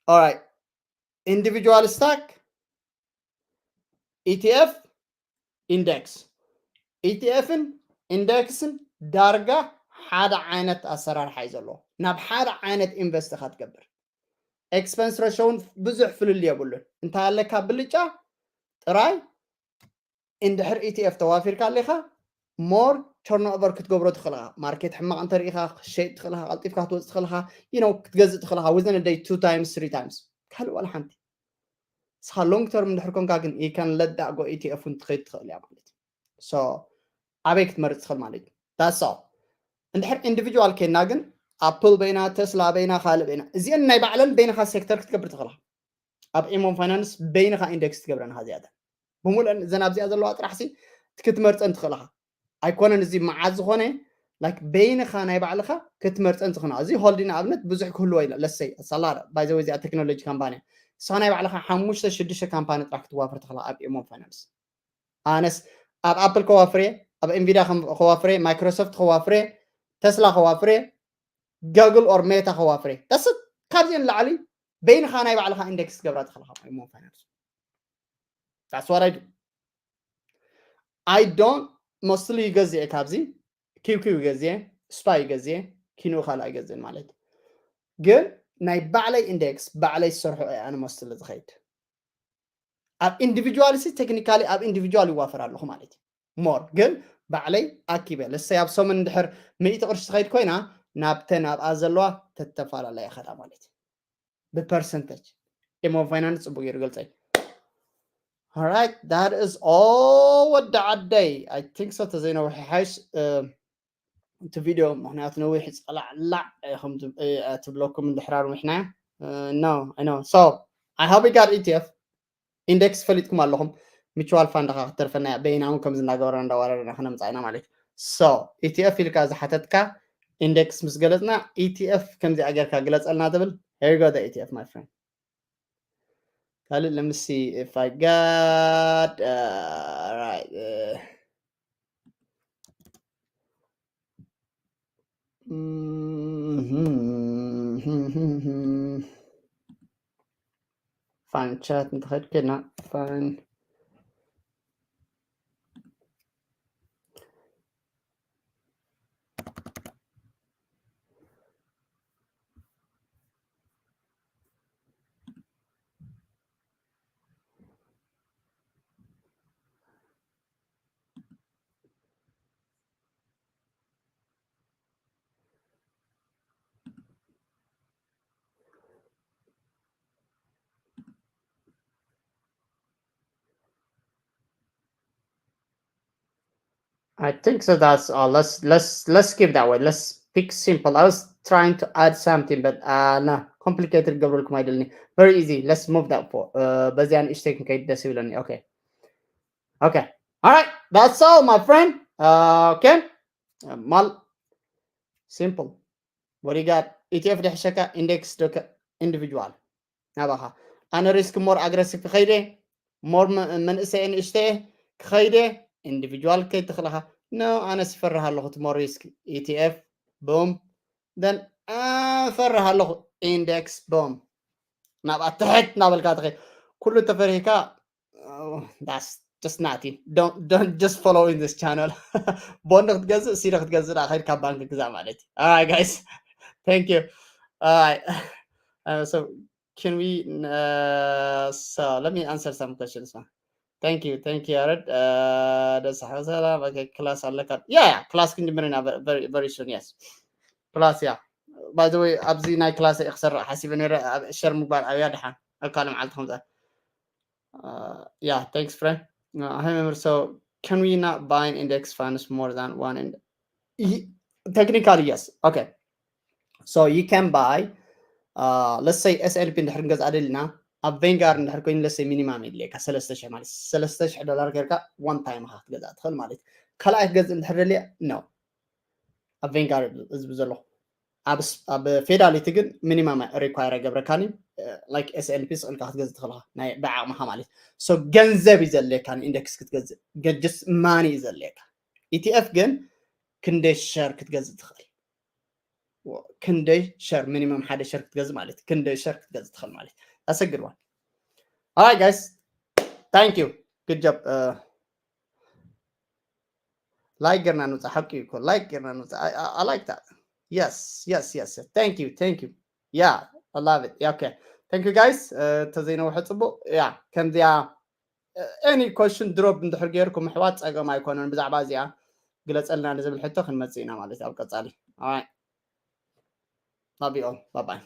ኦራይት፣ ኢንዲቪጁዋል ስታክ፣ ኢቲኤፍ፣ ኢንደክስ። ኢቲኤፍን ኢንደክስን ዳርጋ ሓደ ዓይነት ኣሰራርሓ እዩ ዘለዎ። ናብ ሓደ ዓይነት ኢንቨስት ኢኻ ትገብር። ኤክስፐንስ ረሾውን ብዙሕ ፍልል የብሉን። እንታይ ኣለካ ብልጫ? ጥራይ እንድሕር ኢቲኤፍ ተዋፊርካ ኣለኻ፣ ሞር ተርንኦቨር ክትገብሮ ትኽእልኻ። ማርኬት ሕማቕ እንተርኢኻ፣ ክትሸይጥ ትኽእልኻ፣ ቀልጢፍካ ክትወፅእ ትኽእልኻ፣ you know ክትገዝእ ትኽእልኻ within a day two times, three times። ካልእ ዋላ ሓንቲ። ንስኻ ሎንግ ተርም እንድሕር ኮንካ ግን you can let that go፣ ኢቲኤፍ እውን ትኸይድ ትኽእል እያ ማለት እዩ። So ኣበይ ክትመርፅ ትኽእል ማለት እዩ። That's all። እንድሕር ኢንዲቪጁዋል ኬና ግን ኣፕል በይና፣ ተስላ በይና፣ ካልእ በይና፣ እዚአን ናይ ባዕለን በይንኻ ሴክተር ክትገብር ትኽእልኻ። ኣብ ኤሞን ፋይናንስ በይንኻ ኢንደክስ ትገብረን ኢኻ እዚኣተን። ብምሉአን እዘን ኣብዚኣ ዘለዋ ጥራሕ ሲ ክትመርፀን ትኽእል ኢኻ። ኣይኮነን እዚ መዓት ዝኾነ፣ ላይክ በይንኻ ናይ ባዕልኻ ክትመርፀን ትኽእል። እዚ ሆልዲንግ ንኣብነት ብዙሕ ክህልዎ ኢለ ለሰይ ሳላ ባይ ዘ ወይ እዚኣ ቴክኖሎጂ ካምፓኒ ንስኻ ናይ ባዕልኻ ሓሙሽተ ሽዱሽተ ካምፓኒ ጥራሕ ክትዋፍር ትኽእል ኢኻ ኣብ ኤሞን ፋይናንስ። ኣነስ ኣብ ኣፕል ከዋፍር እየ፣ ኣብ ኤንቪዲያ ከም- ከዋፍር እየ፣ ማይክሮሶፍት ከዋፍር እየ፣ ተስላ ከዋፍር እየ፣ ጉግል ኦር ሜታ ከዋፍር እየ። ዳስት ካብዚአን ንላዕሊ በይንኻ ናይ ባዕልኻ ኢንደክስ ትገብራ ትኽእል ኢኻ ኢሞ ፋይናንስ። That's what I do. I don't mostly ይገዝእ እየ ካብዚ፣ ኪውኪው ይገዝእ እየ፣ ስፓይ ይገዝእ እየ፣ ኪንኡ ካልእ ኣይገዝእን ማለት እዩ። ግን ናይ ባዕለይ ኢንደክስ ባዕለይ ዝሰርሖ እየ ኣነ ሞስትሊ ዝኸይድ። ኣብ ኢንዲቪጁዋል ሲ ቴክኒካሊ ኣብ ኢንዲቪጁዋል ይዋፈር ኣለኹ ማለት እዩ። ሞር ግን ባዕለይ ኣኪበ ለሰይ ኣብ ሰሙን እንድሕር ሚእቲ ቅርሺ ትኸይድ ኮይና ናብተን ኣብኣ ዘለዋ ተተፈላለያ ይኸዳ ማለት እዩ። ብፐርሰንተጅ ኤሞ ፋይናንስ ጽቡቅ ገይሩ ገልጸይ። Alright, that is all ወዲ ዓደይ። I think so ተዘይነውሒ ሓይሽ እቲ ቪድዮ ምክንያቱ ነዊሕ ይጸላዕላዕ ትብለኩም እንድሕር ኣርዊሕና። No, I know. So I hope you got ኢቲኤፍ ኢንደክስ ፈሊጥኩም ኣለኹም። ሚቹዋል ፋንድ ካ ክትተርፈና እያ። በይና እውን ከምዚ እናገበረና እንዳወራረድና ክነምፃ ኢና ማለት እዩ። So ኢቲኤፍ ኢልካ ዝሓተትካ ኢንደክስ ምስ ገለፅና ኢቲኤፍ ከምዚኣ ጌርካ ግለፀልና ትብል። Here you go, the ኢቲኤፍ, my friend. ካልእ let me see if I got, uh, right, uh, ፋን ቻት እንተኸድክና ፋን I think so. That's all. Let's let's let's keep that way. Let's pick simple. I was trying to add something, but uh, no, complicated. ገብረልኩም ኣይደልኒ። Very easy. Let's move that for. Uh, በዚያ ንእሽተይ ክንከይድ ደስ ይብለኒ። Okay. Okay. All right. That's all, my friend. Uh, okay. Uh, mal. Simple. What do you got? ኢቲኤፍ ድሕሸካ ኢንዴክስ ዶከ ኢንዲቪጁዋል ናባኻ። ኣነ ሪስክ ሞር ኣግረሲቭ ክኸይደ ሞር መንእሰየ ንእሽተየ ክኸይደ ኢንዲቪጁዋል ከይድ ትኽእልኻ። ኖ ኣነ ስፈርህ ኣለኹ እቲ ሞር ሪስክ ኢቲኤፍ ቡም ደን ኣፈርህ ኣለኹ ኢንዴክስ ቡም ናብኣ ትሕት እናበልካ ትኸይድ ኩሉ ተፈሪህካ that's just nothing. Don't don't just follow in this channel. ቦንድ ክትገዝእ ሲዲ ክትገዝእ ደኣ ከይድካ ባንክ ግዛእ ማለት እዩ። Alright guys. Thank you. Alright. Uh, so can we uh, so let me answer some questions. Thank you. Thank you, Yared. Uh, ደስ ሓው ሰላም። Okay, ክላስ ኣለካ? Yeah, yeah, ክላስ ክንጅምር ኢና very very soon. Yes. ክላስ ያ by the way ኣብዚ ናይ ክላስ ክሰርሕ ሓሲበ ነረ ሸር ምግባር ኣብያ ደሓን ኣብ ካልእ መዓልቲ ከምዛ Uh, yeah, thanks, friend. Uh, I remember. So, can we not buy an index funds more than one? And technically, yes. Okay. So you can buy ለሰይ S&P እንድሕር ንገዝኣ ደሊና ኣብ Vanguard እንድሕር ኮይኑ ለሰይ ሚኒማም የድልየካ ሰለስተ ሽሕ ማለት ሰለስተ ሽሕ ዶላር ጌርካ one time ኢኻ ክትገዝኣ ትኽእል ማለት እዩ። ካልኣይ ክገዝእ እንድሕር ደልየ no ኣብ Vanguard ዝብ ዘለኹ ኣብ Fidelity ግን ሚኒማም require ኣይገብረካን እዩ። Like S&P ስቕ ኢልካ ክትገዝእ ትኽእል ኢኻ ናይ ብዓቕምኻ ማለት so ገንዘብ እዩ ዘድልየካ ን index ክትገዝእ just money እዩ ዘድልየካ። ETF ግን ክንደይ share ክትገዝእ ትኽእል ክንደይ share minimum ሓደ share ክትገዝእ ማለት ክንደይ share ክትገዝእ ትኽእል ማለት that's a good one. Alright guys, thank you, good job. Like ጌርና ንውፃእ ሓቂ እዩ እኮ like ጌርና ንውፃእ I like that. Yes, yes, yes, thank you, thank you. Yeah, I love it. Yeah, okay, thank you guys. ተዘይነውሐ ፅቡቅ። Yeah, ከምዚኣ any question drop እንድሕር ጌርኩም ኣሕዋት ፀገም ኣይኮነን። ብዛዕባ እዚኣ ግለፀልና ንዝብል ሕቶ ክንመፅእ ኢና ማለት ኣብ ቀፃሊ። Love you all, bye bye.